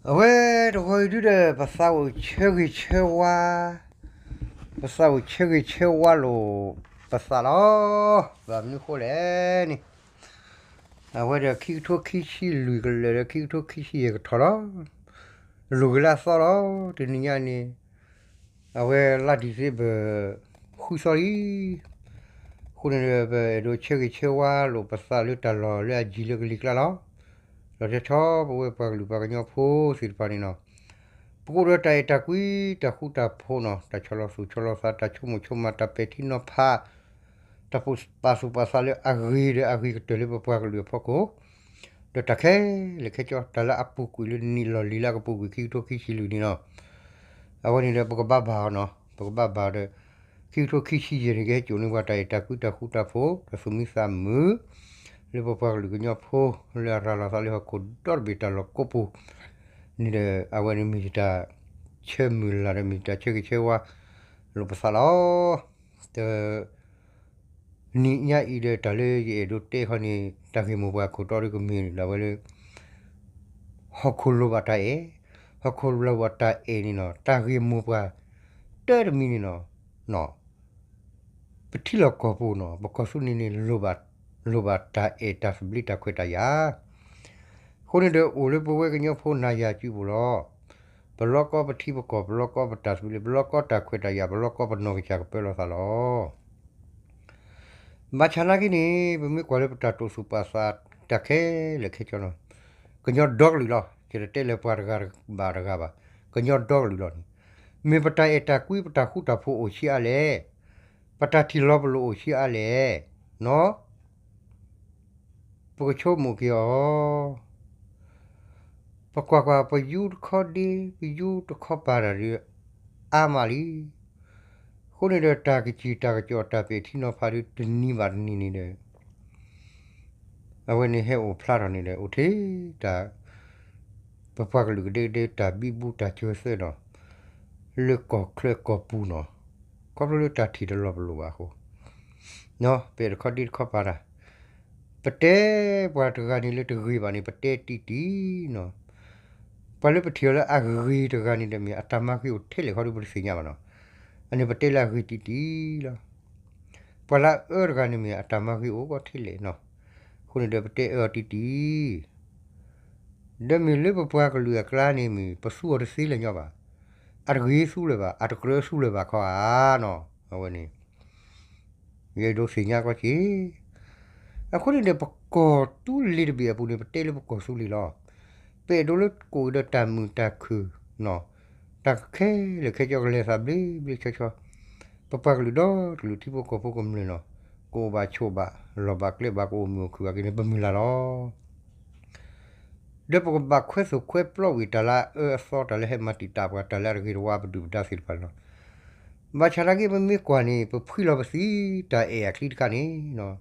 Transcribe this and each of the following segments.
အဝဲတဂီၤအံၤဒုဒီး ပသးအိၣ်ဆၢဂ့ၤဆၢဝါ, ပသးအိၣ်ဆၢဂ့ၤဆၢဝါလိာ်ပသးလီၤ. ဘၣ်မနုၤဃိလဲၣ်န့ၣ်, အဝဲဒီးခံကထိခံဆံလွံၢ်ကလၢာ်ဒီး ခံကထိခံဆံယဲၢ်ကထီၣ်လီၤ. လိၤက့ၤလၢအသီလီၤ. တနံၤညါန့ၣ် အဝဲလါ December ဃုသီလံ. အဃိန့ၣ်ဒီး ပအဲၣ်ဒိးဆၢဂ့ၤဆၢဝါလိာ်ပသးလၢတၢ်လီၢ်လၢအယံၤလၢကလံၤကျါလီၤ. လီၤဆီဆီ ပဝဲပှၤကလုာ်ပှၤကညီဖိသ့ၣ်တဖၣ်န့ၣ်နီၤ, ပကအိၣ်ဒီးတၢ်အဲၣ်တၢ်ကွံ တၢ်ဃူတၢ်ဖိးနီၤ, တၢ်ဆီၣ်လီၤသူၣ်ဆီၣ်လီၤသး, တၢ်ဆိကမိၣ်ဆိကမး, တၢ်ပဲာ်ထံနီၤဖး, တၢ်ပာ်သူၣ်ပာ်သးလၢအဂ့ၤဒီးအဂ့ၤကတၢၢ်လၢပပှၤကလုာ်အဖီခိၣ်, ဒီးတၢ်ခဲလၢာ်ခဲဆ့ တၢ်လၢအပူၤကွံာ်လၢနံၣ်လီၢ်လံၤလၢအကပူၤကွံာ်ခံကထိခံဆံလွံၢ်န့ၣ်နီၤ, အဝဲန့ၣ်ဒီးပကဘၣ်ဘၣ်အီၤနီၤ, ပကဘၣ်ဘၣ်အီၤဒီး ခံကထိခံဆံယဲၢ်န့ၣ် ကဟဲစိာ်န့ၢ်ပှၤတၢ်အဲၣ်တၢ်ကွံ တၢ်ဃူတၢ်ဖိး တၢ်သူၣ်မံသးမုာ် လၢပပှၤကလုာ်ကညီဖိ လၢအရၤလီၤသးလၢဟီၣ်ခိၣ်ဒီတဘ့ၣ်တၢ်လီၢ်ကိးပူၤန့ၣ်ဒီး အဝဲန့ၣ်မ့ၢ်ယတၢ်ဆၢမုၢ်လၢ်ဒီး မ့ၢ်ယတၢ်ဆၢဂ့ၤဆၢဝါလိာ်ပသးလီၤ. တ နံၤညါအံၤဒီးတၢ်လၢယအဲၣ်ဒိးတဲဃီန့ၣ် တၢ်ဂ့ၢ်မိၢ်ပှၢ်ခိၣ်တီဒီးကမ့ၢ်ဒၣ်ဝဲလၢ ဟီၣ်ခိၣ်လိၣ်ဘၣ်တၢ်အဲၣ်, ဟီၣ်ခိၣ်လိၣ်ဘၣ်တၢ်အဲၣ်န့ၣ်နီၤ, တၢ်ဂ့ၢ်မိၢ်ပှၢ် တၢ်တမံၤန့ၣ်နီၤ, ပထံလီၢ်ကီၢ်ပူၤနီၤ, ပကီၢ်သူးန့ၣ်န့ၣ် လိၣ်ဘၣ်တၢ်အဲၣ်တၢ်သဘျ့တၢ်ခွဲးတၢ်ယာ်, အဃိန့ၣ်ဒီး အိၣ်လၢပဝဲကညီဖိနၤယၤစုပူၤလီၤ. ပလီၢ်ကီပထံပကီၢ်, ပလီၢ်ကီပတၢ်သဘျ့, ပလီၢ်ကီတၢ်ခွဲးတၢ်ယာ်, ပလီၢ်ကီပနီၢ်ကစၢ်ကပၢလီၤသးလီၤ. ဘၣ်ဆၣ်နာ်က့န့ၣ် ပမ့ၢ်ကွၢ်လၢပတၢ်တိာ်သူၣ်ပာ်သးတၢ်ခဲလၢာ်ခဲဆ့လီၤ. ကညီဒီကလုာ်လီၤ. ယတတဲလၢပှၤတဂၤဘၣ်တဂၤဘၣ်. ကညီဒီကလုာ်လီၤန့ၣ်, မ့ၢ်ပတၢ်အဲၣ်တၢ်ကွံ ပတၢ်ဃူတၢ်ဖိးအိၣ်ဆံးအါလဲၣ်, ပတၢ်ထံၣ်လီၤပလိာ်အိၣ်ဆံးအါလဲၣ်, နီၤ ပကဆိကမိၣ်က့ၤအီၤ, ပကွၢ်ကွၢ် ပယူတခီဒ့ ပယူတခီပၤတၢ်ဒီး အါမးလံ. အဃိန့ၣ်ဒီး တၢ်ကစံၣ်တၢ်ကစီၣ် တၢ်ပဲာ်ထံနီၤဖးဒီး တနံၤဘၣ်တနံၤန့ၣ်ဒီး အဝဲန့ၣ်ဟဲအိၣ်ဖျါထီၣ်န့ၣ်ဒီး အိၣ်ထဲတၢ် ပပှၤကလုာ်ကဒဲကဒဲ တၢ်ဘံဘူတၢ်စၢၤသၢနီၤ, လၢကီၢ်ချၢကီၢ်ပူၤနီၤ, ခီဖျိလၢတၢ်ထံၣ်တလီၤပလိာ်ဘၣ်အဃိ, ပအဲၣ်တခီဒ့တခီပၤတၢ်, ပတဲပှၤတဂၤန့ၣ်လၢတဂ့ၤဘၣ်န့ၣ် ပတဲတံၢ်တံၢ်နီၤ. ပှၤလၢပထံၣ်အီၤလၢအဂ့ၤတဂၤန့ၣ်ဒီး မ့ၢ်အတၢ်မၤဂ့ၤအိၣ်ထဲလဲၣ်ခီဒီး ပတသ့ၣ်ညါဘၣ်နီၤ. အန့ၣ်ပတဲလၢအဂ့ၤတံၢ်တံၢ်လီၤ. ပှၤလၢအအၢတဂၤန့ၣ် မ့ၢ်အတၢ်မၤဂ့ၤအိၣ်ကီထဲလဲၣ်နီၤ. အဃိန့ၣ်ဒီး ပတဲအၢအီၤတံၢ်တံၢ် ဒီးမ့ၢ်လၢပပှၤကလုာ်အကျါန့ၣ် မ့ၢ်ပသူအီၤတသ့လၢၤညီဘၣ်. အတဂ့ၤသူလၢၤဘၣ်, အတကြၢးသူလၢၤဘၣ်ခီဧါနီၤ. အဝဲန့ၣ် ယအဲၣ်ဒိးသ့ၣ်ညါကီက့ၤ. အဃိန့ၣ်ဒီး ပကီၢ်သူလ့ၤတဘ့ၣ်အပူၤန့ၣ် ပတဲလၢပကီၢ်သူလ့ၤလီၤ. ပအဲၣ်ဒိးလၢကအိၣ်ဒီးတၢ်မုာ်တၢ်ခုၣ်, တၢ်ခဲလၢာ်ခဲဆ့ကလဲၤသးဘျ့ဘျ့ဆှီဆှီ, ပပှၤကလုာ်ဒီတကလုာ်ထံဖိကီၢ်ဖိကမျၢၢ်နီၤ, ကအိၣ်ဘၣ်ဆိးဘၣ်, လီၢ်ဘၣ်ကျဲဘၣ်, ကအိၣ်မုာ်အိၣ်ခုၣ်ဘၣ်က့ၤန့ၣ် ပမုၢ်လၢ်လီၤ. ဒီးပကဘၣ်ခွဲသိၣ်ခွဲပျီဝံၤတၢ်လၢအအၢအသီ တၢ်လၢဟဲမၤတံာ်တာ်ပှၤ တၢ်လၢအတဂ့ၤတဝါပဒုၣ်ပဒါသ့ၣ်တဖၣ်န့ၣ်လီၤ. ဘၣ်ဆၣ်နာ်က့ ပမ့ၢ်ကွၢ်န့ၣ် ပဖှံလီၤပသံတၢ်အဲၣ်အချံတခါန့ၣ်,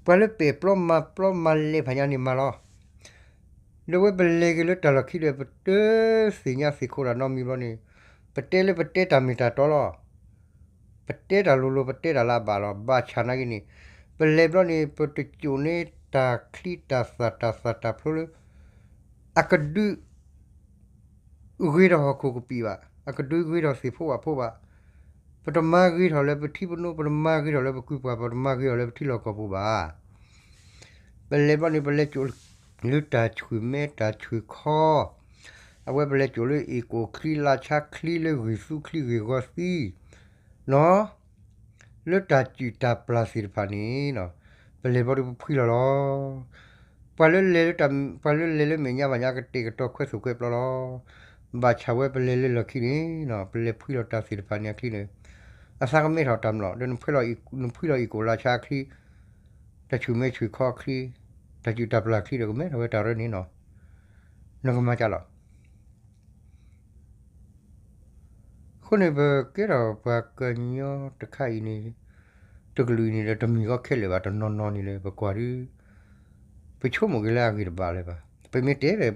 ပှၤလၢပဲာ်ပျီမၤပျီမၤလဲၤဖးညါန့ၣ်မၤလီၤ. ဒီးဝဲပလဲၤက့ၤလၢတၢ်လီၢ်ခံဒီး ပတသ့ၣ်ညါသ့ၣ်ခိၣ်တၢ်နီတမံၤဘျီန့ၣ်, ပတဲလၢပတဲတၢ်မ့ၢ်တၢ်တီလီၤ. ပတဲတၢ်လိၤလိၤ ပတဲတၢ်လၢအဘၣ်လီၤ. ဘၣ်ဆၣ်နာ်က့န့ၣ် ပလဲၤဘျီန့ၣ် ပတစိာ်န့ၢ်တၢ်ချံတၢ်သၣ်တၢ်သၣ်တၢ်ဖျိလၢ အကဒုး ဂ့ၤထီၣ်ဟီၣ်ခိၣ်ကပံာ်ဘၣ်, အကဒုးဂ့ၤထီၣ်သ့ၣ်ဖိဝၣ်ဖိဘၣ်, ပတမၤဂ့ၤထီၣ်လၢပထံပနိ, ပတမၤဂ့ၤထီၣ်လၢပကုပှၢ်, ပတမၤဂ့ၤထီၣ်လၢပထံလီၢ်ကီၢ်ပူၤဘၣ်. ပလဲၤဘျီန့ၣ် ပလဲၤစိာ်လၢတၢ်ဆူၣ်မဲတၢ်ဆူၣ်ခီ, အဝဲပလဲၤစိာ်လၢအ့ၣ်ကိၣ်ချံလါဆါချံလၢဂ့ၢ်သူချံဂ့ၢ်ဂီၤသံ နီၤ, လၢတၢ်စူၢ်တၢ်ပျၢ်သ့ၣ်တဖၣ်န့ၣ်, ပလဲၤဘျီဒီးပဖှံလီၤလီၤ. ပှၤလၢလဲၤလၢတၢ်, ပှၤလၢလဲၤလၢမဲာ်ညါဘၣ်ညါကတဲာ်ကတီၤခွဲသိၣ်ခွဲပျီလီၤ. ဘၣ်ဆၣ်ဝဲပလဲၤလၢလီၢ်ခံန့ၣ်, ပလဲၤဖှံလီၤတၢ်သ့ၣ်တဖၣ်န့ၣ်အချံန့ၣ်, အသးကမဲထီၣ်တၢ်မလီၤ, ဒီးနဖှံလီၤအ့ၣ်ကိၣ်လါဆါအချံ, တၢ်ဆူၣ်မဲဆူၣ်ခီအချံ, တၢ်စူၢ်တၢ်ပျၢ်အချံဒီးကမဲထီၣ်ဝဲတၢ်ရၢန့ၣ်နီၤ, နကမၤကလီၤ. အဃိန့ၣ် ပကဲထီၣ်ပှၤကညီတခါအံၤန့ၣ်, တကလုာ်အံၤန့ၣ်ဒီး တမ့ၢ်ဂီၢ်ခဲလၢာ်ဘၣ်, တနီၤနီၤန့ၣ်လၢပကွၢ်ဒုး, ပဆိကမိၣ်က့ၤလၢအဂ့ၢ်တဘၣ်လၢၤဘၣ်, ပမ့ၢ်တဲဒီး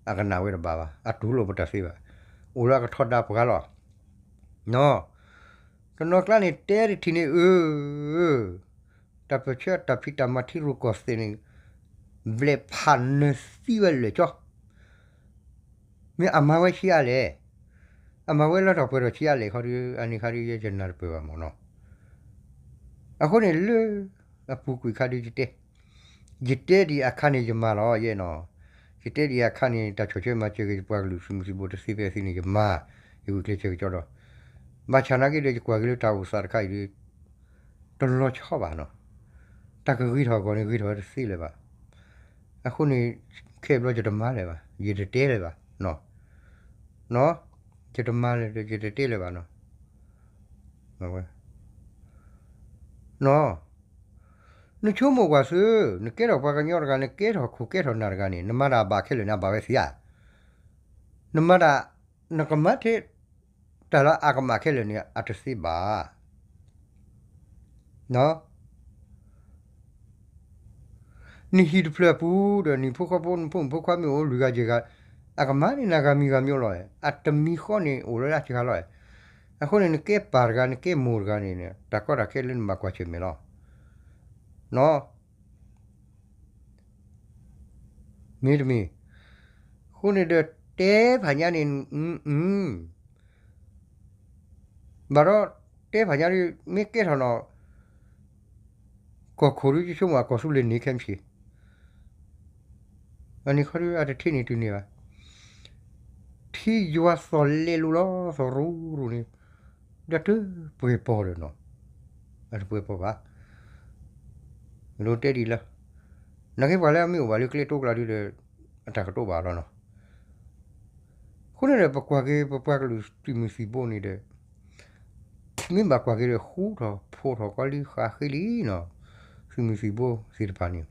အကနၣ်ဝဲတဘၣ်ဘၣ်, အတူၢ်လိာ်ပတၢ်သ့ဘၣ်, အိၣ်လၢအကထီဒါပှၤလီၤ. တနီၤကျါန့ၣ် တဲတထံၣ်န့ၣ်အၢ တၢ်ပၢၢ်ဆၢတၢ်ဖံးတၢ်မၤထံရူၢ်ကီၢ်သဲးန့ၣ် ဘျဲးဖးနၢၤသံဝဲလၢာ်ကၠီ, မ့ၢ်အမၤဝဲဆံးအါလဲၣ်, အမၤဝဲလၢထီၣ်ပှဲၤထီၣ်ဆံးအါလဲၣ်ခီဒီး အန့ၣ်ခါဒီး ယဲယနၢ်တပၢၢ်ဘၣ်မၢ်နီၤ. အဃိန့ၣ်လၢ အပူၤကွံာ်ခါဒီးယတဲ, ယတဲဒံးအခါန့ၣ်ယမၤလီၤယဲနီၤ. ယတဲဒံးအခါန့ၣ် တၢ်ဆီၣ်ထွဲမၤစၢၤက့ၤယပှၤကလုာ်သုးမုၢ်သံၣ်ဘိတသ့ဖဲအသ့န့ၣ် ယမၤ, ယဂုာ်ကျဲးစၢးကစီဒီး, ဘၣ်ဆၣ်နာ်က့ဒီး ယကွၢ်က့ၤလၢတၢ်အိၣ်သးတခါအံၤဒီး တလီၤဆီဘၣ်နီၤ. တၢ်ကဂ့ၤထီၣ်အဂီၢ်န့ၣ် ဂ့ၤထီၣ်ဝဲတသ့လၢၤဘၣ်. အဃိန့ၣ် ခဲအံၤဘျီယတမၤလၢၤဘၣ်, ယတတဲလၢၤဘၣ်, နီၤ, ယတမၤလၢၤဒီး ယတတဲလၢၤဘၣ်နီၤ. နီၤ, နဆိကမိၣ်ကွၢ်သု, နကဲထီၣ်ပှၤကညီတဂၤ, နကဲထီၣ်ခိၣ်ကဲထီၣ်နၢ်တဂၤန့ၣ် နမၤတၢ်အဘၣ်ခဲလၢာ်န့ၣ် အဘၣ်ဝဲသ့ဧါ. နမၤတၢ်, နကမၤထဲ တၢ်လၢအကမၣ်ခဲလၢာ်န့ၣ် အတသ့ဘၣ်. နဟံၣ်တဖျၢၣ်အပူၤဒီး နဟံၣ်ဖိဃီဖိ နဖိမုၣ်ဖိခွါမ့ၢ်အိၣ်လွံၢ်ဂၤယဲၢ်ဂၤ, အကမၤန့ၢ်နၤဂၤမံၤဂၤမံၤလီၤ. အတမံၤဃီန့ၣ် အိၣ်လၢအစှၤလီၤ. အဃိန့ၣ် နကဲပၢ်တဂၤ နကဲမိၢ်တဂၤန့ၣ် တၢ်ကီတၢ်ခဲလၢနဘၣ်ကွၢ်ဆၢၣ်မဲာ်လီၤ. နီၤ, မ့တမ့ၢ်, အဃိန့ၣ်ဒီး တဲဖးညါန့ၣ်, ဘၣ်ဒီးတဲဖးညါဒီး မ့ၢ်ကဲထီၣ်နီၤ ကီၢ်ခိၣ်ဒုး ယဆိကမိၣ်အကီၢ်သူလ့ၤန့ၣ်ခဲမုၢ်ဆ့ၣ်, အန့ၣ်ခီဒုး အတထံၣ်န့ၢ်တုၤန့ၢ်ဘၣ်. ထံယွၤသီၣ်လဲလိာ်လီၤ သီၣ်ရူရူန့ၣ်, ဒီးတပှဲၤပီၢ်ဒီးနီၤ, အတပှဲၤပီၢ်ဘၣ်. လိၤတဲဒ်လၢ နာ်က့ပှၤလၢအမ့ၢ်အိၣ်ဘၣ်လၢကျဲတိကျါဒုးဒီး အတၢ်ကတိၤဘၣ်လီၤနီၤ. အဃိန့ၣ်ဒီး ပကွၢ်က့ၤ ပပှၤကလုာ်သုးမုၢ်သံၣ်ဘိန့ၣ်ဒီး မ့ၢ်ဘၣ်ကွၢ်က့ၤဒီး ဃူထီၣ်ဖိးထီၣ်ကီလံ ဃးဃ့လံနီၤ, သုးမုၢ်သံၣ်ဘိသ့ၣ်တဖၣ်န့ၣ်,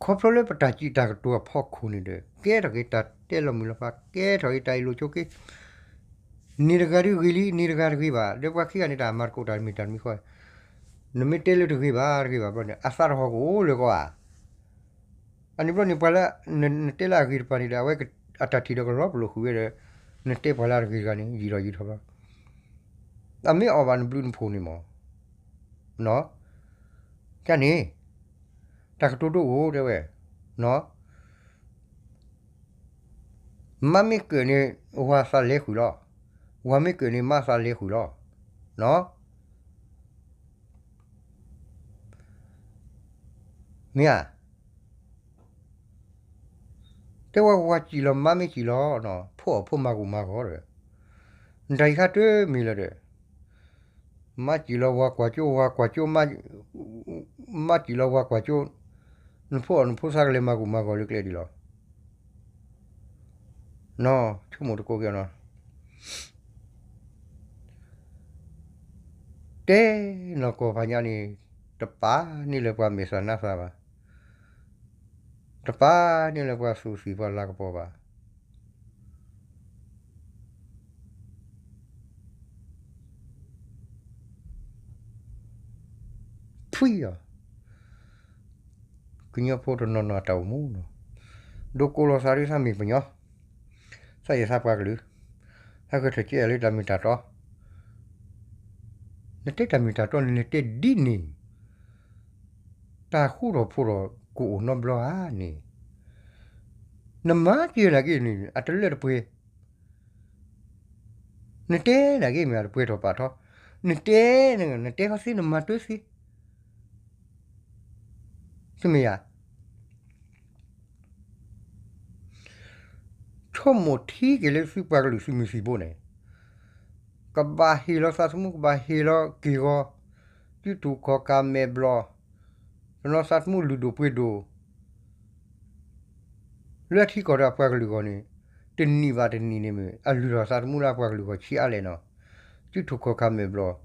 ခီဖျိလၢပတၢ်စံးတၢ်ကတိၤအဖီခိၣ်န့ၣ်ဒီး ကဲထီၣ်က့ၤတၢ်တဲလီၤမုၢ်လီၤဖး ကဲထီၣ်က့ၤတၢ်အ့ၣ်လိာ်ဆိးက့, န့ၢ်တဂၤဒုးဂ့ၤလံ န့ၢ်တဂၤတဂ့ၤဘၣ်, ဒီးပှၤခံဂၤန့ၣ် တၢ်မၤသကိးတၢ်မ့ၢ်တၢ်တမံၤဃီ, နမ့ၢ်တဲလၢတဂ့ၤဘၣ်တဂ့ၤဘၣ်ဘျီန့ၣ် အသးတဟီၣ်ကအိၣ်လၢၤကီးဧါ. အန့ၣ်ဘျီန့ၣ် ပှၤလၢ နတဲလၢအဂ့ၤတပၤန့ၣ်ဒီး အဝဲအတၢ်ထံၣ်ဒီးကလီပလိာ်ဃုာ်ဝဲဒီး နတဲပှၤလၢအတဂ့ၤတဂၤန့ၣ် ယံာ်ထီၣ်ယံာ်ထီၣ်ဘျီ, အမ့ၢ်အီၣ်ဘၣ်နဘျုးနဖှိၣ်န့ၣ်မး, န့ၣ်, တၢ်ကတိၤဒိအိၣ်တဲဝဲ, မါမ့ၢ်ကၢၣ်န့ၣ် ဝၤသးလဲၤဃုာ်လီၤ, ဝၤမ့ၢ်ကၢၣ်န့ၣ် မါသးလဲၤဃုာ်လီၤ, မ့ၢ်ဧါ. တဲဝဲဝၤစံၣ်လီၤ မါမ့ၢ်စံၣ်လီၤ, ဖိအီၣ်ဖိမၤဂိၢ်မၤဂီၤဒီး, နတၢ်အံၤခါတမ့ၢ်လၢၤဒီး, မါစံၣ်လီၤဝၤကွၢ်ကၠိ ဝၤကွၢ်ကၠိ, မါစံၣ်လီၤဝၤကွၢ်ကၠိ, နဖိအီၣ်နဖိသးကလဲၤမၤဂိၢ်မၤဂီၤလၢကျဲဒ်လီၤ. ဆိကမိၣ်တကိးက့ၤနီၤ, တဲနီၢ်ကီၢ်ဖးညါန့ၣ် တပာ်န့ၢ်လၢပှၤမဲာ်ဆှးနါဆှးဘၣ်, တပာ်န့ၢ်လၢပှၤသူၣ်စံၣ်ပှၤလၤကပီၤဘၣ်. ဖှံအီၤ, ကညီဖိတနီၤနီၤအတၢ်အိၣ်မူနီၤ, ဒိးကိးလီၤသးဒ်သးမ့ၢ်ပှၤကညီ, သးယဲၢ်သးပှၤကလုာ်, သးဂဲၤထီၣ်ကဲအီၤလၢတၢ်မ့ၢ်တၢ်တီ, နတဲတၢ်မ့ၢ်တၢ်တီန့ၣ် နတဲဒ်န့ၣ် တၢ်ဃူထီၣ်ဖိးထီၣ်ကအိၣ်နီတဘျီဧါန့ၣ်, နမၤစၢၤနာ်က့န့ၣ် အတလၢတပှဲၤ, နတဲနာ်က့မ့ၢ်အတပှဲၤထီၣ်ပာ်ထီ, နတဲ, နတဲခီသ့ နမၤတၢ်သ့, တမ့ၢ်ဧါ. ဆိကမိၣ်ထံက့ၤလၢသုပှၤကလုာ်သုးမုၢ်သံၣ်ဘိန့ၣ်, ကဘၣ်ဟ့ၣ်လီၤသးသမူ ကဘၣ်ဟ့ၣ်လီၤက့ၢ်ဂီၤ, စုတူာ်ခီၣ်ကၢ်မဲာ်ဘျီၣ်, တနီၤသးသမူလုၢ်ဒိၣ်ပှ့ၤဒိၣ် လၢအထံကီၢ်ဒီးအပှၤကလုာ်ဂီၢ်န့ၣ်, တနံၣ်ဘၣ်တနံၣ်န့ၣ်မ့ၢ် အလုၢ်ထီၣ်သးသမူလၢအပှၤကလုာ်ဂီၢ်ဆံးအါလဲၣ်နီၤ, စုတူာ်ခီၣ်ကၢ်မဲာ်ဘျီၣ်,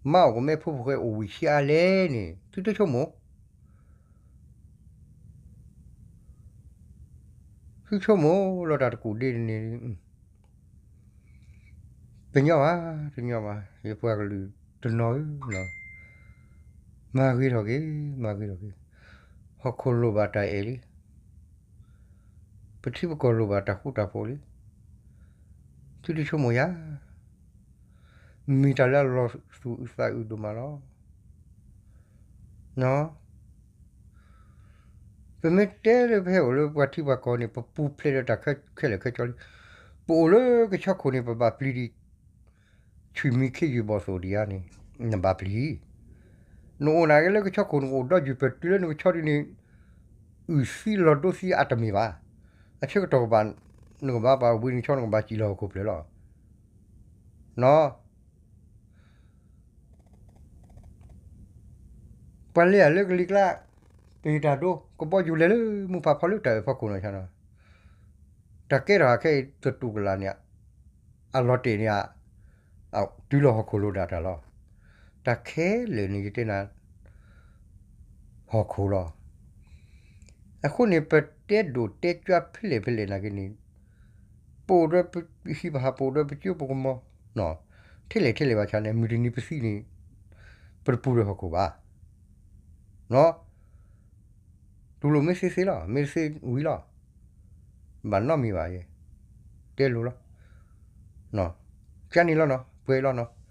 မါအိၣ်ကမဲဖိဖိဃဲအိၣ်ဝံၤဆံးအါလဲၣ်န့ၣ် သုတဆိကမိၣ် သုဆိကမိၣ်လီၤတၢ်တကူၣ်ဒ့တန့ၣ်, တညီဘၣ်, တညီဘၣ်, ယပှၤကလုာ်တနီၤဧၢ, မၤဂ့ၤထီၣ်က့ၤ, မၤဂ့ၤထီၣ်က့ၤ, ဟီၣ်ခိၣ်လိၣ်ဘၣ်တၢ်အဲၣ်လံ, ပထံပကီၢ်လိၣ်ဘၣ်တၢ်ဃူတၢ်ဖိးလံ, သုတဆိကမိၣ်ယၤ, မ့ၢ်တၢ်လၢအလီၤသူၣ်အုးသးအုးဒိၣ်မးလီၤ. နီၤ, ပမ့ၢ်တဲလၢပဟဲအိၣ်လၢပှၤထံပှၤကီၢ်န့ၣ် ပပူၤဖျဲးဒီးတၢ်ခဲလၢာ်ခဲဆ့လံ. ပအိၣ်လၢကဆီခိၣ်န့ၣ် ပဘၣ်ပျံၤဒံး ဆွံမံခ့ယုၢ်ဘီၣ်သိၣ်ဒံးဧါန့ၣ် နဘၣ်ပျံၤ. နအိၣ်နာ်က့လၢကဆီခိၣ် နကအိၣ်ဒီးယုၢ်ပတုၤလၢနကဆီဒ်န့ၣ် အုၣ်သံလီၤဒိသံအတမ့ၢ်ဘၣ်. အဆၢကတီၢ်ကဘၣ် နကဘၣ်ပာ်ဝံၤ နဆီနကဘၣ်စံၣ်လီၤဟီၣ်ခိၣ်ဖျၢၣ်လီၤ. နီၢ် ပှၤလဲၤယၤလၢကလံၤကျါ တယံာ်တၢ်ဒိ ကဘီယူၤလဲၤလၢမုၢ်ဖးဖီလၢတၢ်အၢၣ်ဖီခိၣ်နီၤဆါနီၤ. တၢ်ကဲထီၣ်အခဲအံၤ သတူၢ်ကလာ်န့ၣ် အလီၤတဲာ်န့ၣ် တုၤလီၤဟီၣ်ခိၣ်လိၤဒၣ်တၢ်လီၤ. တၢ်ခဲလၢာ်န့ၣ် ယတဲနၤ ဟီၣ်ခိၣ်လီၤ. အဃိန့ၣ် ပတဲဒိၣ်တဲကၠွါဖဲလဲၣ်ဖဲလဲၣ်နာ်က့န့ၣ် ပအိၣ်ဒီးပဟံၣ်ပဟၣ် ပအိၣ်ဒီးပကၠိပကမီၤ ထဲလဲၣ်ထဲလဲၣ်ဘၣ်ဆၣ်န့ၣ် မုၢ်တနံၤပသံန့ၣ် ပတပူၤဒီးဟီၣ်ခိၣ်ဘၣ်. တူၢ်လိာ်မ့ၢ်သ့သ့လီၤ, မ့ၢ်တသ့ဝံၤလီၤ. ဘၣ်နီတမံၤဘၣ်ယဲ, တဲလိၤလီၤ. ကန့ၣ်လီၤနီၤ, ပှဲၤလီၤနီၤ.